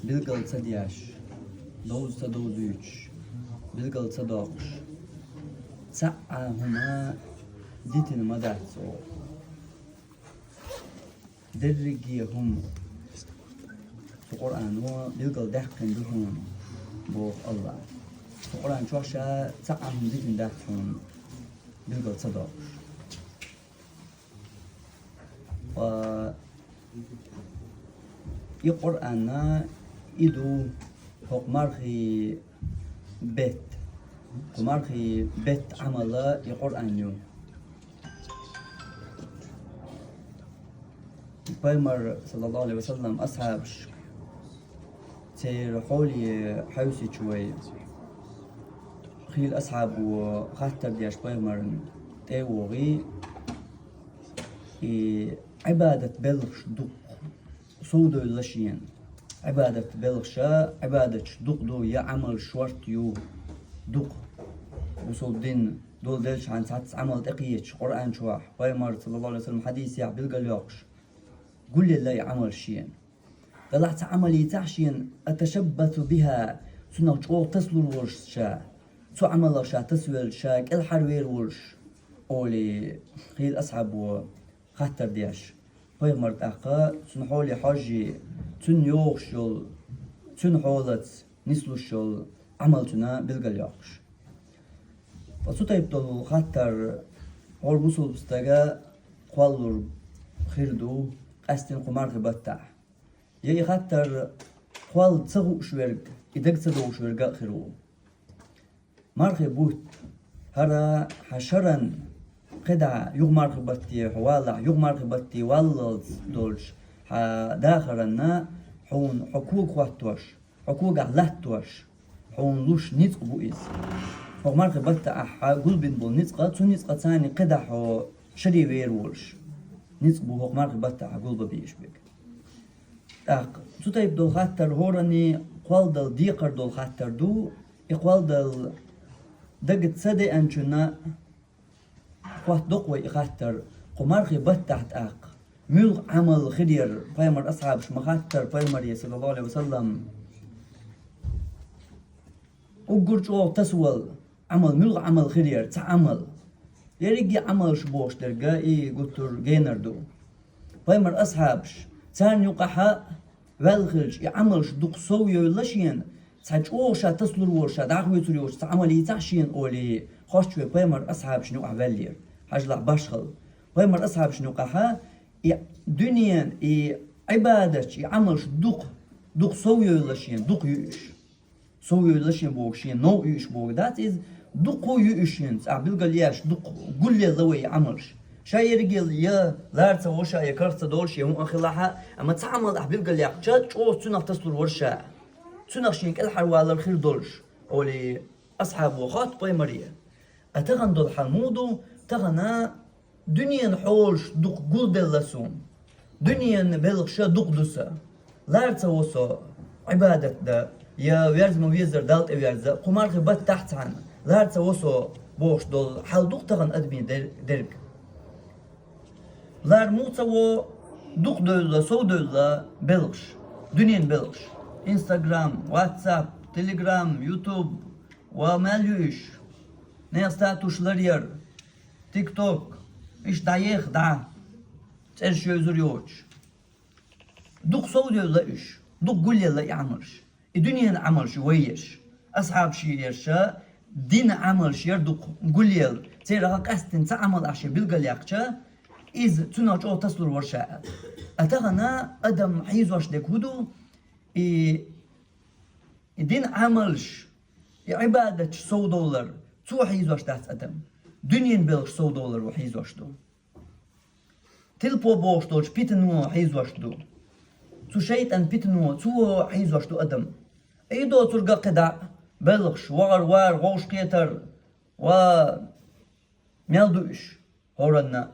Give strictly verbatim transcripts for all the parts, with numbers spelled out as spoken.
Билгал ца деш, довза ца довзуьйтуш, билгал ца доккхуш, цхьа а хӀума дитина ма дац оха. Дерриге хӀума цу Къуръано билгал даьккхина ду хьуна, боху АллахӀа. Цу Къуръан чохь ша цхьа а хӀума дитина дац хьуна, билгал ца доккхуш. Ва и Къуръан и ду хӀокху мархий бетта. Кху мархий бетта Ӏамал и Къуръан ю. Пайхамар, саллаллаху Ӏалайхи ва саллам, асхьабаш церан хьоле хьаьвсича вай, хийла асхьабо хаттар деш пайхамарна тӀе а вогӀий, и Ӏибадат белхаш дукха совдевлла шена. Ӏибадат белхаша, Ӏибадаташ дукха ду, я Ӏамал шорта ю дукха. Бусалба дин доладелчхьана цхьацца Ӏамал тӀекхеча Къуръан чохь, пайхамар, саллаллаху Ӏалайхи ва саллам, хьадисехь билгалйоккхуш, гулъелла и Ӏамал шена. Делахь цхьа Ӏамал йийцахь шена, аташаббасу биха, цунах чӀогӀа тасалур волуш ша, цу Ӏамалах ша тасавелла, ша кӀелхьарвер волуш, олий, хийла асхьабо хаттар деш, пайхамар тӀаккха цунна хьоле хьожий, цунна йогӀуш йолу, цуьнан хьолаца нислуш йолу Ӏамал цунна билгалйоккхуш. Ткъа цу тайпа долу хаттар хӀора бусалба стага кхоллалур хир ду, къаьсттина кху мархи баттахь. Я и хаттар кхолла ца хууш верг, и дага ца довш верг а хир ву. Мархи бутт, хӀара хьан шаран кхидӀа юха мархи батте хьо валахь, юха мархи батте валлалц долчу хьан дахаранна хьуна хьо кога хӀоттош, хьо когахь латтош, хьуна луш ницкъ бу иза. ХӀокху мархи баттахь хьан гулбина болу ницкъа, цу ницкъаца кхидӀа хьо шаре вер волуш, ницкъ бу хӀокху мархи баттахь хьан гулбан безаш берг. ТӀаккха цу тайпа долу хаттар хӀоранна кхолладала декхар долу хаттар ду, и кхолладала дага ца деанчунна, хоттадо-кх вай и хаттар, кху мархи баттахь тӀаккха муьлха Ӏамал хир яра, пайхамар асхьабаш ма хаттара пайхамаре, саллаллаху Ӏалайхи ва саллам. Уггар чӀогӀа тасавала Ӏамал, муьлха Ӏамал хир яра, цхьа Ӏамал. Ерриге Ӏамалш бохуш дерг и гуттар а генар ду. Пайхамар асхьабаш, царна юкъахь ваьлла хилча, и Ӏамалш дукха сов йевлла шена, цхьа чӀогӀа ша тасалур волуш, ша дӀахоьцур йолуш цхьа Ӏамал йийцахь шена олий, хоттуш вай пайхамар асхьабашна юкъахь ваьллера. Хьажалахь башхалла. Пайхамар асхьабашна юкъахь и дуьненан, и Ӏибадаташ, и Ӏамалш дукха, дукха сов йевлла шена, дукха ю уьш. Сов йевлла шен боху, шен новкъа ю уьш боху дац иза, дукха ю уьш шен, цкъа билгал еш, дукха гулъелла вай и Ӏамалш. Ша ерригел я лара ца во ша, я карах ца долу шен хӀума хилахь а, амма цхьа Ӏамал ахь билгал яьккхича, чӀогӀа цунах тасалур вара ша. Цунах шен кӀелхьарвалар хир долуш, олий, асхьабо хотту пайхамаре. Ткъа тахана долу хьал муха ду, тахана дуьненан хьолаш дукха гулделла суна. Дуьненан белхаш дукха ду сан. Лара ца во со Ӏибадат дан, я верза ма везара Далла тӀеверза, кху мархи баттахь цхьаьна, лара ца во со бохуш долу хьал ду-кх тахана адамийн дер-, дерг. Лара муха ца во, дукха девлла, сов девлла белхаш, дуьненан белхаш. Instagram, WhatsApp, Telegram, YouTube, ва мел ю уьш. Нехан статусаш ларъяр, TikTok, иштта дӀаеха дӀа, цӀераш йовзур йоцуш. Дукха сов девлла уьш, дукха гулъелла и Ӏамалш. И дуьненан Ӏамалш ю вай ерш. Асхьабаш ерш, динан Ӏамалш яра дукха гулъелла. Церах къаьсттина цхьа Ӏамал ахь шен билгал яьккхича, иза цунах чӀогӀа тасалур вара ша аьлла. Ткъа тахана адам хьийзош дерг хӀун ду? И, и динан Ӏамалш, и Ӏибадаташ сов довлар, цо хьийзош дац адам. Дуьненан белхаш сов довлар ву хьийзош ду. Тилпо бохуш долчу питано хьийзош ду. Цу шайтӀан питано цо хьийзош ду адам. И доцург а кхидӀа, белхаш, вахар-вар, гӀовш-кхетар, ва мел ду уьш, хӀоранна.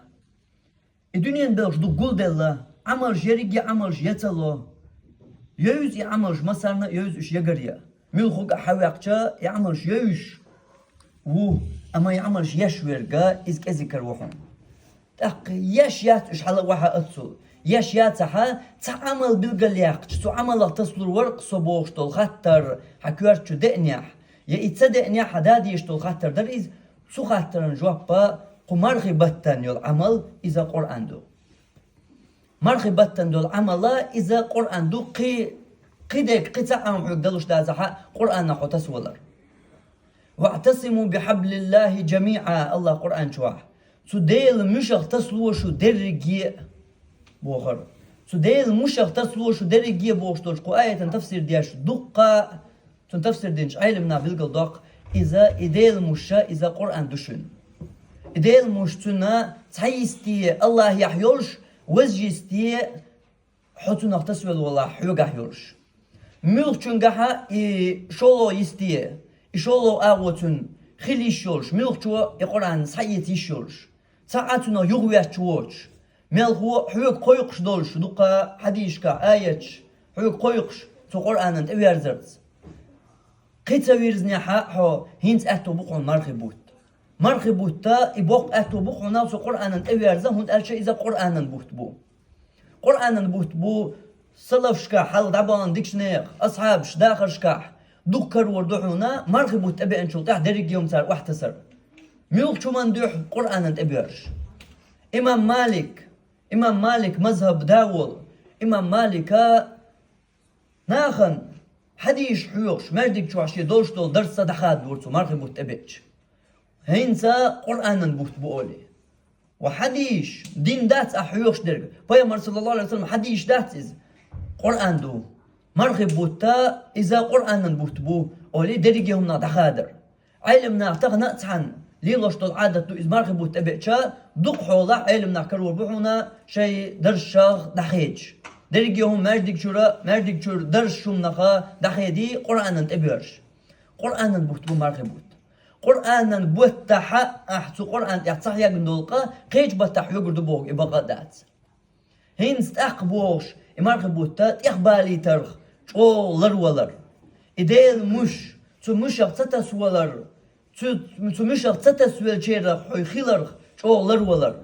И дуьненан белхаш дукха гулделла, Ӏамалш ерриге Ӏамалш я ца ло. Йовза и Ӏамалш массарна а йовза уьш ягар я. Муьлхха а хьаваьккхича, и Ӏамалш йовзаш ву, амма и Ӏамалш еш верг а иза кӀезиг кара ву хьуна. ТӀаккха еш яц уьш хьала а вахьа а оццул. Еш яцахьа, цхьа Ӏамал билгалъяьккхача, цу Ӏамалах тасалур вар-кх со бохуш долу хаттар хьан коьрта чу деанехь, я и ца деанехь хьан да дезаш долу хаттар дара иза, цу хаттаран жоп а кху мархи баттан йолу Ӏамал, иза Къуръан ду. Мархи баттан долу Ӏамала иза Къуръан ду, кхи, кхидерг, кхин цхьа Ӏамал хьоьга далуш дацахьа, Къуръанах хьо тасавалар. «ВаӀтасиму бихьаблиллахи жамиӀа», Аллах Къуръан чохь. Цу Делан муьшах тасало шу дерриге а, бохура. Цу Делан муьшах тасало шу дерриге а бохуш долчу кху аятан тафсир деш дуккха а, цуьнан тафсир динчу Ӏелам нах билгалдоккху, иза и Делан муьш, иза Къуръан ду шуна. И Делан муьш цуьнан цхьа йисте Аллахехь йолуш, ваза йисте хьо цунах тасавелла волахь хьоьгахь йолуш. Муьлххачуьнгахьа и шолгӀа йисте, и шолгӀа агӀо цуьнан хила йиш йолуш, муьлххачо и Къуръан схьаэца йиш йолуш. Цхьа а цунах юхаветташ воцуш. Мелхо а хьоьга кхойкхуш долуш, дуккха хьадисашкахь, аяташ, хьоьга кхойкхуш цу Къуръанан тӀеверзарца. Кхин ца вирзинехьа хьо, хӀинца аьтто бу хьуна мархи бутт. Мархи бутт, и боккха аьтто бу хьуна цу Къуръанан тӀеверза, хӀунда аьлча иза Къуръанан бутт бу. Къуръанан бутт бу салафашкахь, хьалха дӀабаханчу дикачу нехан, асхьабаш дахаршкахь, дукха карор ду хьуна мархи бутт тӀебеанчул тӀаьхьа дерриге а хӀума цара охьатасар. Муьлххачу хӀуманна дуьхьа Къуръанан тӀебоьрзуш. Имам Малик, имам Малик мазхӀаб да волу, имам Малика нахана хьадисаш хьоьхуш, маьждиг чохь шен долуш долу дарс дӀахадалора цо мархи бутт тӀебеача. ХӀинца Къуръанан бутт бу олий. Ва хьадисаш, дин дац ахь хьоьхуш дерг. Пайхамар, саллаллаху алейхи ва саллям, хьадисаш дац иза. Къуръан ду. Мархи бутт, иза Къуръанан бутт бу олий, дерриге а хӀуманах дӀахадар. Ӏелам нах тахана а цхьаьна лелош долу Ӏадат ду, иза мархи бутт тӀебеача, дукха хьолахь Ӏелам нах карор бу хьуна шайн дарсашкахь дӀахедаш. Дерриге а хӀума маьждиг чуьра, маьждиг чуьра дарсаш хӀуманах дӀахедий, Къуръанан тӀебоьрзуш. Къуръанан бутт бу мархи бутт. Къуръанан баттахь ахь цу Къуръан тӀехь ца хьегна долу къа, кхечу баттахь хьоьгур ду бохург и бакъ а дац. ХӀинца тӀаккха бохуш, и мархи бутт тӀехбалийтарх чӀогӀа ларвалар. И Делан муьш, цу муьшах ца тасавалар, цу, цу муьшах ца тасавеллачарах хьо хиларх чӀогӀа ларвалар.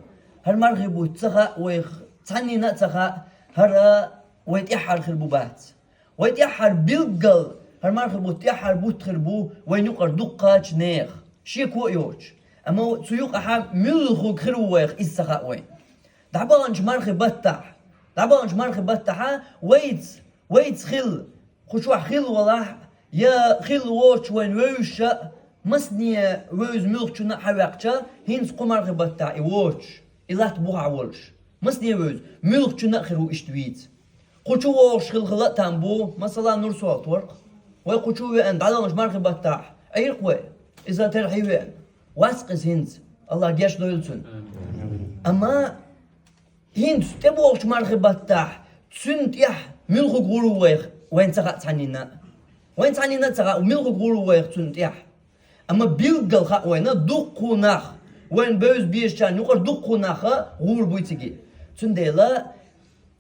ХӀара мархи бутт ца хаьа вайх, цхьаннина а ца хаьа, хӀара вай тӀаьххьара хир бу бац. Вай тӀаьххьара билггал, хӀара мархи бутт тӀаьххьара бутт хир бу вайна юкъара дуккхачу нехан, шеко а йоцуш. Амма цу юкъахьа муьлхарг хир ву вайх, иза ца хаьа вайна. ДӀабаханчу мархи баттахь, дӀабаханчу мархи баттахьа вайца, вайца хилла, кху чохь хилла валахь, я хилла воцуш вайна вевзаш а, масане вевза муьлххачунна а хьаваьккхича, хӀинца кху мархи баттахь и воцуш, и латта бухахь волуш, масане вевза, муьлххачунна а хир ву иштта вийца. Кху чу вогӀуш хилла хила а там бу, масала, Нурсолт вара-кх. Вай кху чу веана, дӀадаханчу мархи баттахь Ӏийра-кх вай, иза терхье веана. Вац-кх иза хӀинца, Аллах гечдойла цунна. Амма хӀинца тӀебогӀучу мархи баттахь цуьнан тӀехь муьлхарг гӀур ву вайх, вайна ца хаьа цхьаннина а. Вайна цхьаннина а ца хаьа, муьлхарг гӀур ву вайх цуьнан тӀехь. Амма билггал хаьа вайна, дуккха а нах, вайна бевза безачарна юкъара дуккха а нах гӀур буй цига. Цундела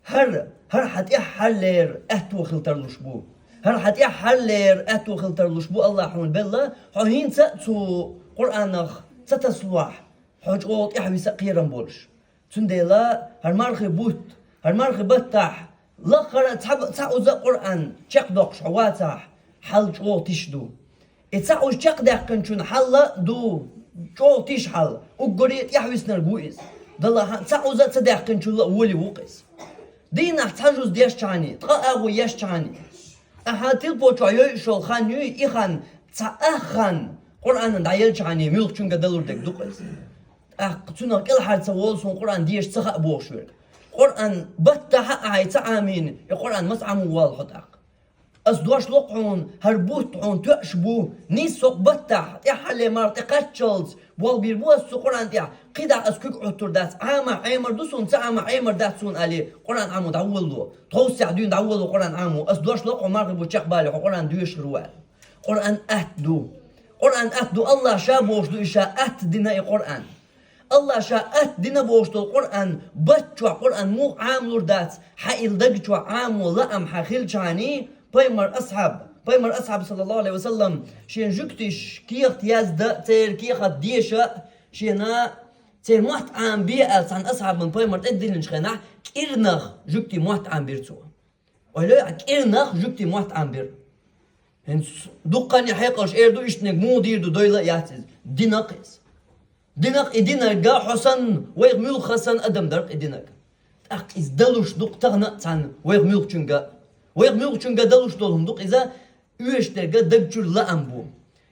хӀара, хӀара хьан тӀаьххьарлера аьтто хила тарлуш бу. ХӀара хьан тӀаьххьарлера аьтто хила тарлуш бу, Аллах хьуна белла, хьо хӀинца а цу Къуръанах ца тасалахь, хьо чӀогӀа тӀаьхьависа а кхерам болуш. Цундела хӀара мархи бутт, хӀара мархи баттахь лаххара а цхьа, цхьа уза а Къуръан чекхдоккхуш хьо вацахь, хьал чӀогӀа тиша ду. И цхьа уза чекхдаьккхинчун хьал а ду, чӀогӀа тиша хьал, уггаре а тӀаьхьависнарг ву иза. Далла хьан цхьа уза а ца даьккхинчул а волий ву-кх иза. Дийнахь цхьа жуз дешчхьаний, ткъа агӀо ешчхьаний, ахьа тилпо чохь йойуш йолу хан юй, и хан цхьа ах хан Къуръанан дӀаелчхьаний, муьлххачуьнга далур дерг ду-кх иза. ТӀаккха цунах кӀелхьара ца волу суна Къуръан деша ца хаьа бохуш верг. Къуръан баттахьа а хьайн ца Ӏамийна, и Къуръан маса Ӏамо воллу хьо тӀаккха? Ас дош ло-кх хьуна, хӀара бутт хьуна тоьаш бу, нийса со-кх баттахь, тӀаьххьалле марха тӀекхаччалц, болх бийр бу ас цу Къуръан тӀехь, кхидӀа ас куьг Ӏуттур дац, Ӏамахь Ӏемар ду суна, ца Ӏамахь Ӏемар дац суна аьле, Къуръан Ӏамо дӀаволло. Тховсехь дуьйна дӀаволло Къуръан Ӏамо. Ас дош ло-кх хьуна, мархи бутт чекхбале хьо Къуръан доьшур ву аьлла. Къуръан атта ду. Къуръан атта ду, Аллах Ша бохуш ду и Ша атта дина и Къуръан. Аллах Ша атта дина бохуш долу Къуръан, батта чохь Къуръан муха Ӏамалур дац, хьан и даг чохь Ӏамо лаам хьан хилчхьаний, пайхамар асхьаб, пайхамар асхьаб, саллаллаху алейхи ва саллам, шен жуьгтиш кехат язда, церан кехат деша, шена Церан мотт Ӏамабе аьлла цхьан асхьабан пайхамар тӀедиллинчу хенахь, кӀирнах жуьгтийн мотт Ӏамабира цо. Ойла йой, кӀирнах жуьгтийн мотт Ӏамабира. ХӀинца дуккха а хьекъалш эр ду, иштаниг муха дийр ду, дойла а яц иза. Динарг иза. Динарг и динарг хьо санна, вайх муьлхха санна адам дарг и динарг. ТӀаккха иза далуш ду-кх тахана а цхьанна вайх муьлххачуьнга. Вайх муьлххачуьнга далуш долу хӀума ду-кх иза, оьшуш дерг даг чуьра лаам бу.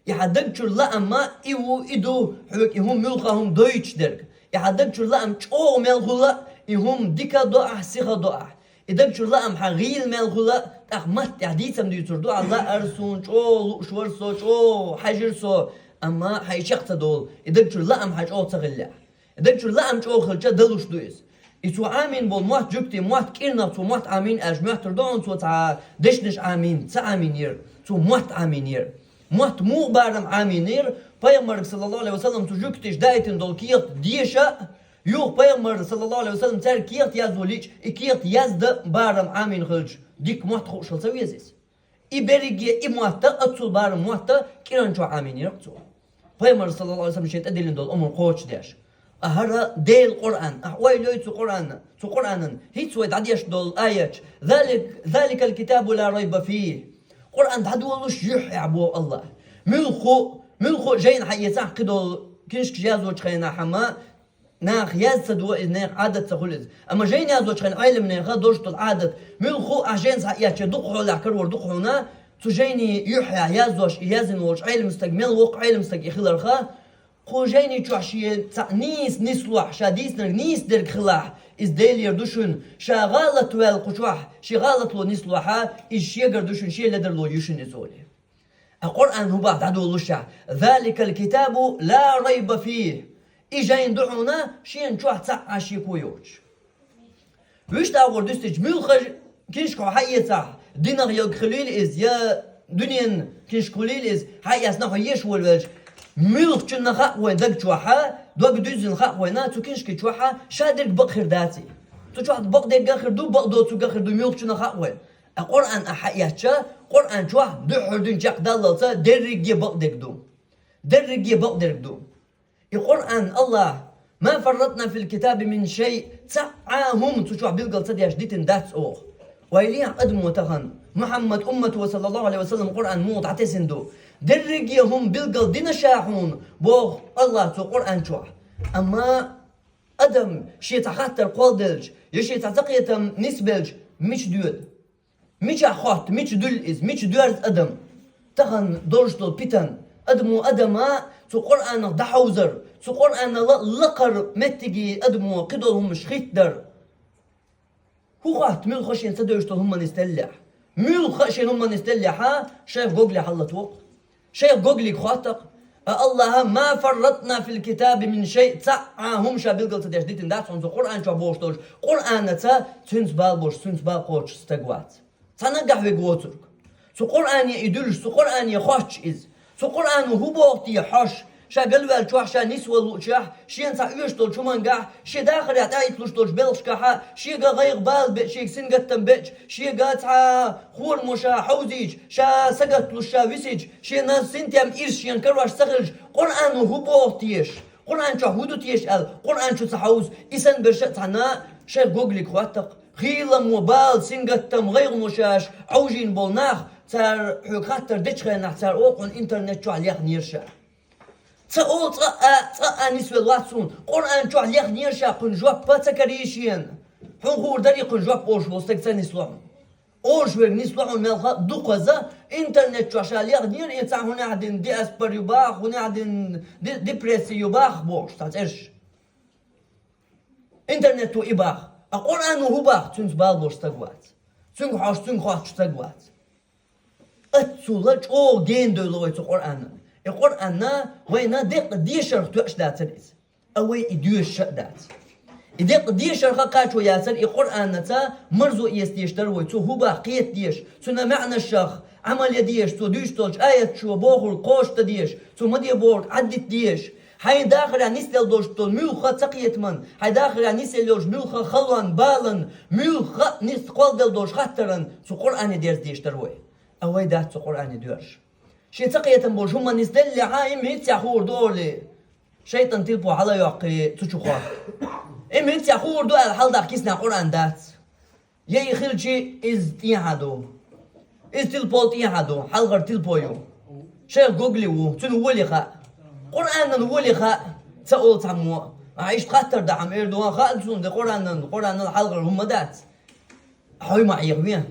И хьан даг чуьра лаам ма и ву, и ду, хьоьга и хӀума муьлхха хӀума дойтуш дерг. И хьан даг чуьра лаам чӀогӀа мел хуьла, и хӀума дика а до ахь, сиха а до ахь. И даг чуьра лаам хьан гӀийла мел хуьла, тӀаккха матта тӀехь дийцам дуьйцур ду ахь, лаар суна чӀогӀа лууш вара со, чӀогӀа хьаьжира со, амма хьан и чекх ца долу, и даг чуьра лаам хьан чӀогӀа ца хиллехь. Даг чуьра лаам чӀогӀа хилча, далуш ду иза. И цо Ӏамийна болу мотт, жуьгтийн мотт, кӀирнах цо мотт Ӏамийна аьлча, моьттур ду хьуна цо цхьа дешнаш Ӏамийна, ца Ӏамийнера, цо мотт Ӏамийнера. Мотт муха барам Ӏамийнера, пайхамарга, саллаллаху Ӏалайхи ва саллам, цу жуьгташа даийтина долу кехат деша а, юха пайхамара, саллаллаху Ӏалайхи ва саллам, цаьрга кехат язво лиъча, и кехат яздан барам Ӏамийна хилча, дика мотт хууш хила ца веза иза. И берриге и мотт а, оццул барам мотт а кӀиран чохь Ӏамийнера-кх цо. Пайхамара, саллаллаху Ӏалайхи ва саллам, шен тӀедиллина долу омра кхочушдеш. Ткъа хӀара Делан Къуръан, ахь ойла йой цу Къуръанна, цу Къуръанан, хӀинца вай дӀадеш долу аяташ: «Залик-, заликал китабу ла райба фийхӀ». Къуръан дӀадолуш юьххьехь боху АллахӀа. Муьлхха, муьлхха а жайна хьаэцахь кхидолу книжкаш яздечу хенахь, амма наха яз ца до иза, нехан Ӏадат ца хуьлу иза. Амма жайна яздечу хенахь Ӏеламнехан долуш долу Ӏадат, муьлхха а ахь жайна схьаэцча дукха хьолехь карор ду-кх хьуна, цу жайни юьххьехь яздеш и яздина волчу Ӏелам стаг мел воккха Ӏелам стаг и хиларх, кху жайни чохь шен цхьаъ нийса нислохь, ша дийцинарг нийса дерг хилахь, иза Делера ду шуна, ша гӀалат ваьлла кху чохь, шен гӀалатло нислохь, иза шегара ду шуна, шен ледарло ю шуна иза олий. Ткъа Къуръан хӀун боху дӀадолушехь: «Заликал китабу ла райба фийхӀ». И жайна ду хьуна, шена чохь цхьа а шеко йоцуш. Вуьшта агӀор дуьстича, муьлхха книжка хьо хьаэцахь, динах йолу хилийла иза, я дуьненан книжка хуьлийла иза, хьаэцна хьо еш волавелча, муьлххачунна хаьа вайн даг чохь, дог дуьззина хаьа вайна, цу книжки чохь ша дерг бакъ хир дац и. Цу чохь бакъдерг а хир ду, бакъдоцург а хир ду, муьлххачунна хаьа вайна. Ткъа Къуръан ахь хьаэцча, Къуръан чохь дуьххьара дуьнен чекхдаллалца дерриге бакъдерг ду. Дерриге бакъдерг ду. И Къуръан АллахӀа: «Ма фарратна фил китаби мин шай», цхьа а хӀума цу чохь билгал ца деш дитина дац оха. Ойла йехьа адамо тахана, Мухьаммад уммато, саллаллаху Ӏалайхи ва саллам, Къуръан муха дӀатесина ду. Дерриге хӀума билгал дина ша хьуна, боху АллахӀа цу Къуръан чохь. Амма адам шен цхьа хаттар кхолладелча, я шен цхьа цакхетам нисбелча, мича доьду? Мичахь хотту, мича дуьллу иза, мича доьрзу адам? Тахана долуш долу питан, адамо адама цу Къуръанах дӀахьовзар, цу Къуръанал лакхара меттиге адамо кхидолу хӀуманаш хӀиттадар. ХӀун хотту, муьлхха а шена ца девзаш долу хӀуманна нисделлехь? Муьлхха а шена хӀуманна нисделлехь, шайх Гогле хьаллатвоккху. Шайх Гоглига хоттакх, а АллахӀа: «Ма фарратна фил китаби мин шай», цхьа а хӀума ша билгал ца деш дитина дац хьуна цу Къуръан чохь бохуш долчу Къуръанаца, цуьнца бала болуш, цуьнца бала кхочуш стаг вац. Цхьа нагахь верг воцург. Цу Къуръане и дуьллуш, цу Къуръане хоттуш иза. Цу Къуръано хӀун боху те хьош? Ша галваьлла чохь, ша нисвала луучехь, шена цхьа оьшуш долчу хӀумангахь, шен дахарехь тӀаитталуш долчу белхашкахьа, шега гӀайгӀа бала беъча, шега сингаттам беъча, шега цхьа хӀораммо ша хьовзийча, ша сагатлуш ша висича, шена синтем ирс шена карош ца хилча, Къуръано хӀун боху теша? Къуръан чохь хӀун ду теша аьлла, Къуръан чу ца хьовзу, и санна берш а цхьанна шайх Гоглига хоттакх. Хийламо, бала, сингаттам, гӀайгӀано шаьш Ӏовжийна болу нах, цара хьоьга хаттар дечу хенахь, цара олу хьуна интернет чохь лехнера ша. Ца олу цкъа а, цкъа а нисвелла вац суна. Къуръан чохь лехнера ша, кхуьнан жоп а ца карий шена. Хьуна хуур дарий кхуьнан жоп олуш волу стаг ца нисло хьуна. Олуш верг нисло хьуна мелха а дукхаза, интернет чохь ша лехнера, и цхьа хӀунехь дина диаспор ю баха, хӀунехь дина ди-, депресси ю баха бохуш, цхьа цӀераш. Интернето и баха. А Къуръано хӀун баха, цуьнца бала болуш стаг вац. Цуьнга хьош, цуьнга хоттуш стаг вац. Аццула чӀогӀа гена девлла вай цу Къуръанна. И Къуръанна вайна деккъа дешарх тоьаш дацара иза. А вай и доьшуш а дац. И деккъа дешарх а кхачо яцара, и Къуръаннаца марзо эца дезаш дара вай, цо хӀун баха кхета дезаш, цуьнан маьӀнашах Ӏамал ян дезаш, цо дуьйцуш долчу аятчо бохург кхочушдан дезаш, цо ма де бохург Ӏаддита дезаш. Хьайн дахарехь нисделла долуш долу муьлхха а цакхетаман, хьайн дахарехь нисъелла йолчу муьлхха а халон, балан, муьлхха а нис-, кхолладелла долчу хаттаран цу Къуръане дерза дезаш дара вай. А вай дац цу Къуръане доьрзуш. Шен цакхетам болуш хӀуманна нисделлехьа, имма хӀинццехь хуур ду олий, ШайтӀан тилпо хьала йоккхий цу чухо. И мицця хуур ду аьлла хьалдах киснахь Къуръан дац. Я и хилчи, иза тӀехьа ду. Иза тилпо тӀехьа ду, хьалхар тилпо ю. Шайх Гогли ву, цуьнан воле хаьа. Къуръанан воле хаьа, ца олу цхьаммо. Ахьа иштта хаттар дахьа ма эр ду, хаьа цунна де Къуръанан, Къуръанал хьалхар хӀумма дац. Хьой ма Ӏехаве.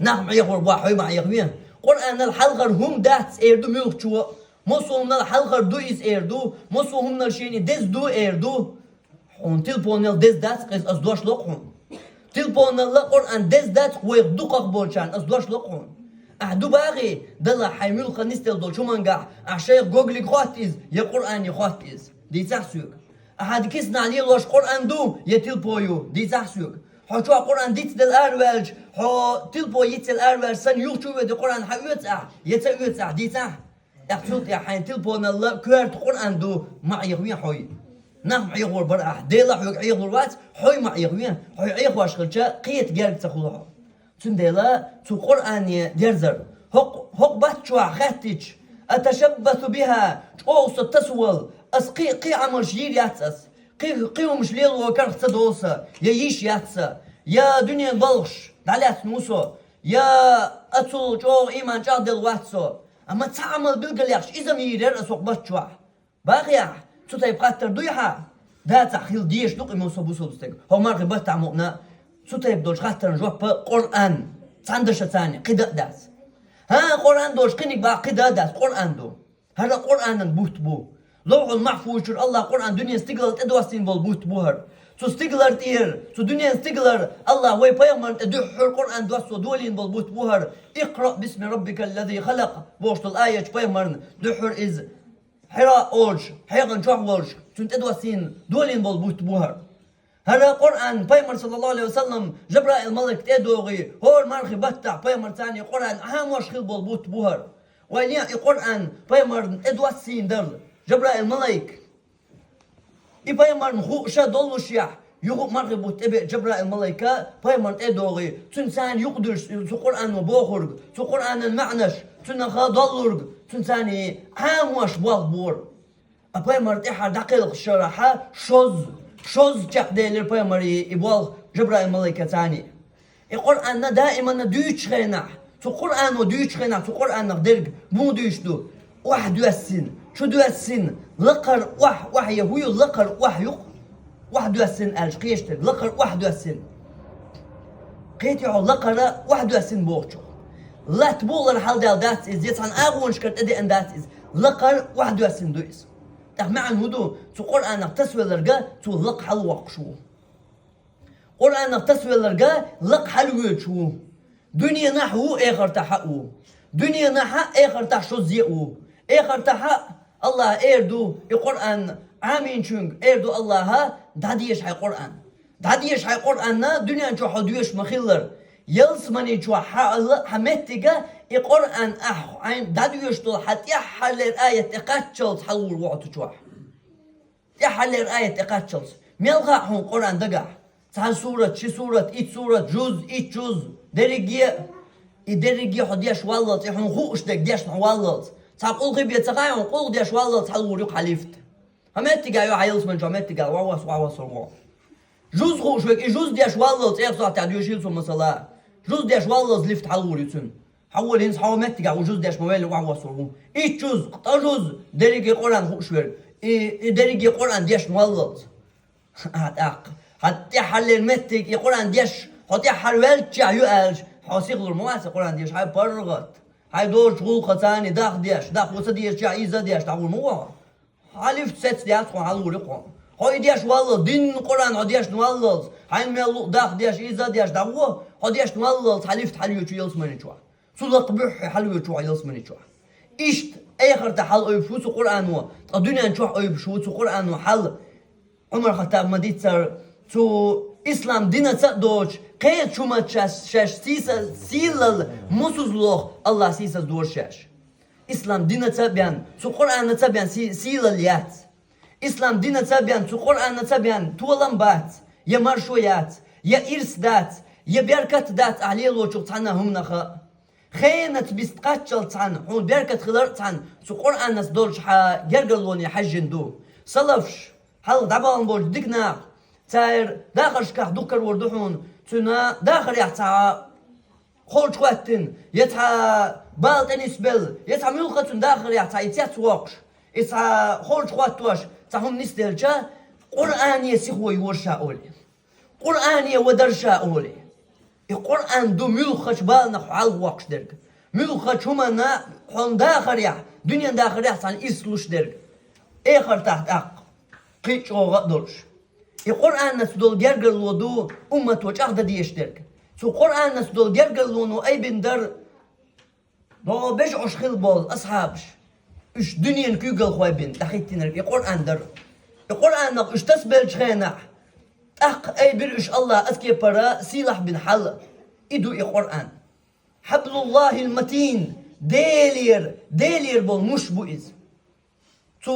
Нах ма Ӏехор бохь, хьой ма Ӏехаве. Къуръанал хьалхар хӀума дац эр ду муьлххачо. Массо хӀуманал хьалхар ду иза эр ду. Массо хӀуманал шена деза ду эр ду. Хьуна тилпонал деза дац, иза ас дош ло хьуна. Тилпоналла Къуръан деза дац, вайх дукхах болчарна ас дош ло хьуна. Ахьа ду багӀий, дала хьайн муьлхха нисделла долчу хӀумангахь, ахьа шайх Гоглиг хотта иза, я Къуръане хотта иза. Дийцахь соьга. Ахьа киснахь лелош Къуръан ду, я тилпо ю, дийцахь соьга. Хьо чохь Къуръан дицделла араваьлча, хьо тилпо йицделла араваьлча санна юхачу а веди Къуръан хьан оьцу ахь, я ца оьцу ахь, дийцахь. ТӀаккха цул тӀаьхьа хьайн тилпоналла коьрта Къуръан ду, ма Ӏехаве хьой. Нах ма Ӏехор бара ахь, Дела хьоьга Ӏехалур вац, хьой ма Ӏехаве, хьой Ӏехош хилча, кхета герга ца хуьлу хьо. Цундела цу Къуръане дерзар. ХӀокху, хӀокху баттахь чохь хаьттича, «Аташаббасу биха», чӀогӀа со тасавала, ас кхин, кхин Ӏамалш йийр яц ас, кхин, кхин хӀумаш лело карах ца долу сан, я йиш яц сан, я дуьненан балхаш дӀалаьцна ву со, я ацул чӀогӀа ийман чӀагӀделла вац со. Амма цхьа Ӏамал билгалъяхча, иза-м йийр яра ас хӀокху баттахь чохь. Бахьехь, цу тайпа хаттар дуй хьан? Дацахь хила дезаш ду-кх и муса бусалба стаг. ХӀокху мархи баттахь мукъана цу тайпа долчу хаттарна жоп Къуръан, цхьана дашаца, кхин дан а дац. ХӀан, Къуръан долуш кхиниг баккха кхин дан а дац, Къуръан ду. ХӀара Къуръанан бутт бу. Ловхьул-Махьфуз чуьра АллахӀа Къуръан дуьненан стигалара тӀедоссийна болу бутт бу хӀара. Цу стигалара тӀера, цу дуьненан стигалара АллахӀа вай пайхамарна тӀе дуьххьара Къуръан доссо долийна болу бутт бу хӀара. «Икъраъ бисми раббикал лази халакъ», бохуш долу аят пайхамарна дуьххьара иза Хьира олуш, хьехана чохь волуш, цуьнан тӀедоссийна долийна болу бутт бу хӀара. ХӀара Къуръан пайхамар, саллаллаху алейхи ва саллам, Жабраил малайк тӀе а догӀий, хӀора мархи баттахь пайхамарца Къуръан Ӏамош хилла болу бутт бу хӀара. Вай лен и Къуръан пайхамарна тӀедоссийна дара Жабраил малайк. И пайхамарна хууш а доллушехь, юха а мархи бутт тӀе беа Жабраил малайка пайхамарна тӀе а догӀий, цуьнан царна юкъадуьйш цу Къуръано бохург, цу Къуръанан маьӀнаш, цуьнан ха доллург, цуьнан царна Ӏамош болх бора. А пайхамар тӀаьхьара дӀакхелхаш шарахьа шозза, шозза чекхделира пайхамаре и болх Жабраил малайка царна. И Къуръанна даиманна дуьйцучу хенахь, цу Къуръано дуьйцучу хенахь, цу Къуръанах дерг муха дуьйцуш ду? Охьадоьссина, чудоьссина, лакхара охьа, охьа я хӀу ю, лакхара охьа ю-кх. Охьадоьссина аьлча кхечу дерг, лакхара охьадоьссина. Кхетий хьо, лакхара охьадоьссина бохучух? Латта букъалара хьаладаьлла дац иза, я цхьана агӀонашкара тӀедеана дац иза. Лакхара охьадоьссина ду иза. ТӀаккха маьӀна хӀун ду? Цу Къуръанах тасавелларг цо лакха хьалавоккхуш ву. Къуръанах тасавелларг лакха хьалавоьдуш ву. Дуьненахь а ву, эхартахь а ву. Дуьненахь а, эхартахь шозза а ву. Эхартахь а АллахӀа эр ду и Къуръан Ӏамийначуьнга, эр ду АллахӀа: «ДӀадеша хьайн Къуръан. ДӀадеша хьайн Къуръан, дуьнен чохь хьо доьшуш ма-хиллара. Ялсамани чохь хьан, хьан меттига и Къуръан ахь хьайна дӀадоьшуш долу хьан тӀаьххьарлера аят тӀекхаччалц хьалавур ву хьо цу чохь». ТӀаьххьарлера аят тӀекхаччалц. Мел хаьа хьуна Къуръан дагахь? Цхьана сурат, ши сурат, итт сурат, жуз, итт жуз, дерриге а. И дерриге а хьо деш валлалц, и хьуна хууш дерг дешна хьо валлалц. Цхьа къулхи бен ца хаьа хьуна, къулхи деш валлалц хьалавур ю хьан лифт. Хьан меттига ю, хьан ялсамани чохь меттига, вахвас, вахвас хьо. Жуз хууш верг, и жуз деш валлалц, цӀех сохьтехь доьшийла цо масала. Жуз деш валлалц лифт хьалавур ю цуьнан. Хьан волу хӀинца хьо меттигехь ву жуз деш ма велла, вахвас ву. Итт жуз, ткъа жуз, дерриге Къуръан хууш верг. И, и дерриге Къуръан дешна валлалц. А, тӀаккха. Хьан тӀаьххьарлера меттиг и Къуръан деш, хьо тӀаьххьара ваьллачехь ю аьлча, хьо сихлур ма вац и Къуръан деш, хьайн паргӀат. Хьайн доцучу гӀуллакхаца дах деш, дах ву ца дезачехь иза а деш, дӀавур ма ву хьо. Хьан лифт сецна яц хьуна, хьалавур ю хьуна. Хьо и деш валлалц, динна Къуръан хьо дешна валлалц, хьайна мел луъу дах деш, иза а деш, дӀаву, хьо дешна валлалц, хьан лифт хьалавоьдуш ву ялсамани чохь. Цу лакха буьххье хьалавоьдуш ву хьо ялсамани чохь. Иштта эхартахь хьалаойбуш ву цу Къуръано, ткъа дуьнен чохь ойбуш ву цу Къуръано хьал. Ӏумар-Хаттаба ма-дийццара, цу ислам динаца а доцуш, кхечу хӀуманца шаьш, шаьш сийса-, сийлалла мосазза лоху, АллахӀа сийсаза дора шаьш. Ислам динаца а бен, цу Къуръанаца а бен си-, сийлалла яц. Ислам динаца а бен, цу Къуръанаца а бен толам бац, я маршо яц, я ирс дац, я беркат дац ахь лелочух цхьана хӀуманах а. Хенаца бист кхаччалц цхьаьна, хьуна беркат хилар а цхьаьна, цу Къуръанаца долчу хьан гергарлоне хьаьжжина ду. Салафаш, хьалха дӀабахана болчу дика нах, церан дахаршкахь дукха карор ду хьуна, цуьнан дахарехь цхьа холчу хӀоттийна, я цхьа бала тӀе нисбелла, я цхьа муьлхха цуьнан дахарехь цхьа и цец воккхуш, и цхьа холчу хӀоттош цхьа хӀума нисделча, Къуръане сихо йора ша олий. Къуръане вадара ша олий. И Къуръан ду муьлххачу баланах хьо хьалхавоккхуш дерг. Муьлххачу хӀуманна хьуна дахарехь, дуьненан дахарехь цхьаьна ирс луш дерг. Эхартахь тӀаккха кхин а чӀогӀа а долуш. И Къуръанца долу гергарло ду уммато чӀагӀдан дезаш дерг. Цу Къуръанца долу гергарлоно айбина дара догӀу бежа Ӏуш хилла болу асхьабаш. Уьш дуьненан куьйгалхой бина дӀахӀиттинарг и Къуръан дара. И Къуръанах уьш тасабеллачу хенахь, тӀаккха айбира уьш АллахӀа оцу кепара сийлахь бина хьал. И ду и Къуръан. Хьаблуллахил матин, Делера, Делера болу муш бу иза. Цу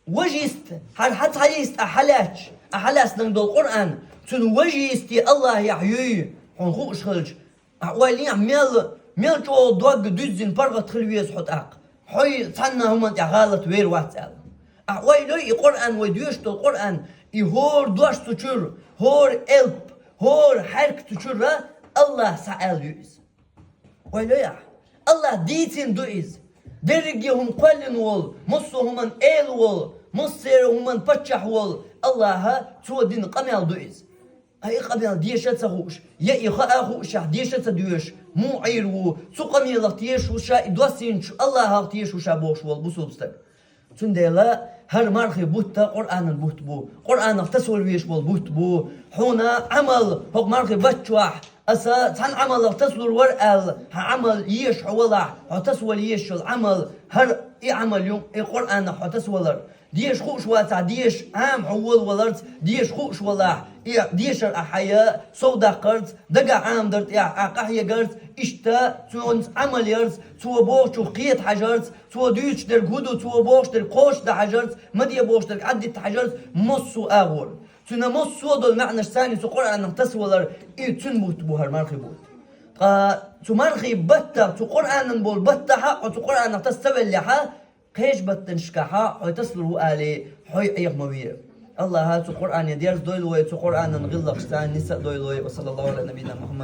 важа йист, хьан хьан цхьа йист а хьалаьцча, а хьалаьцнарг долу Къуръан, цуьнан важа йисте АллахӀехь юй, хьуна хууш хилча, а ойла йехь мел, мел чӀогӀа дог дуьззина паргӀат хила веза хьо тӀаккха. Хьо и цхьанна хӀуманна тӀехь гӀалат вер вац аьлла. А ойла йой и Къуръан, вай доьшуш долу Къуръан, и хӀора дош цу чуьра, хӀора элп, хӀора хьаьрк цу чуьра АллахӀа схьааьлла ю иза. Ойла йой ахь. АллахӀа дийцина ду иза. Дерриге хӀума кхоьллина волу, массо а хӀуманна Эла волу, массеран хӀуманна паччахь волу АллахӀа цо дина къамел ду иза. Ткъа и къамел деша а ца хууш, я и хаа а хуушехь, деша а ца доьшуш, муха Ӏийр ву, цу къамелах тешаш ву ша, и доссийначу АллахӀах тешаш ву ша бохуш волу бусулба стаг. Цундела хӀара мархи бутт Къуръанан бутт бу, Къуръанах тасавала везаш волу бутт бу. Хьуна Ӏамал, хӀокху мархи баттахь, аса цхьана Ӏамалах тасалур вара аьлла, хьан Ӏамал езаш хьо валахь, хьо тасавала езаш йолу Ӏамал, хӀара и Ӏамал ю, и Къуръанах хьо тасавалар. Деша хууш вацахь, деша Ӏама хьо волаваларца, деша хууш валахь, и дешар ахь хьайна совдаккхарца, дагахь Ӏамадар тӀехь ахь къахьегарца, иштта цуьнца Ӏамал ярца, цо бохучух кхета хьажарца, цо дуьйцуш дерг хӀун ду, цо бохуш дерг кхочушдан хьажарца, ма де бохуш дерг Ӏаддитта хьажарца, массо а агӀор. Цуьнан массо а долу маьӀнаш царна цу Къуръанах тасавалар, и цуьнан бутт бу хӀара мархи бутт. Ткъа цу мархи баттахь, цу Къуръанан болу баттахьа, хьо цу Къуръанах таса ца веллехьа, кхечу баттанашкахьа хьо тасалур ву алий, хьо Ӏеха ма ве. АллахӀа цу Къуръане дерза дойла вай, цу Къуръанан гӀиллакхаш царна ницкъ а дойла вай. Ва саллаллаху Ӏала набийина Мухьаммад.